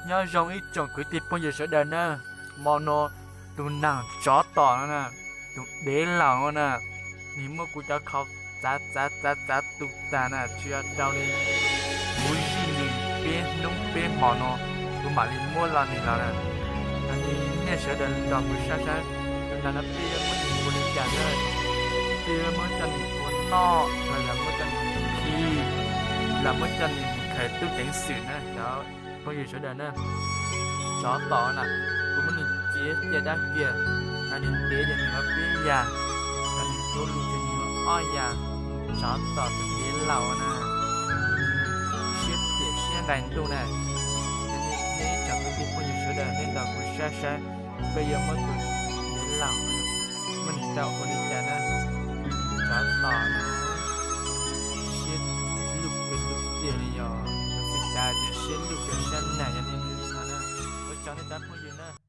Nyob zoo ib tsoom kwv tij phooj ywg sawv daws na, hmo no tus neeg tsov tom no na, tus dev laus no na, nws muab kuv cov khau txav txav txav txav tu tag na, tsis yog rau li, kuv zij nws peb hnub peb hmo no, kuv mam li muab los nws los na. Yog li nej sawv daws nrog kuv saib saib, tus neeg no peb yuav muab nws ua li cas na, peb yuav muab coj nws tua noj los yog muab coj nws khi, los muab coj nws khaws tub ceev xwm na cov phooj ywg sawv daws na. Tsov tom na, kuv muab nws txiav cia dab kiag, yog nws ntev ces nws yuav pib yag, yog nws tuav lus ces nws yuav ob yag. Tsov tom tus dev laus na, siab phem siab nqaim ntuj na. Yog li nej ib tsoom kwv tij phooj ywg sawv daws nej nrog kuv saib saib, peb yuav muab tus dev laus, muab nws rau ua li cas na. Tsov tom no, siab luj kawg tiag tiag li yog, xwm tas tias siab luj kawg siab nag yog li no na. Ua tsaug nej cov phooj ywg na.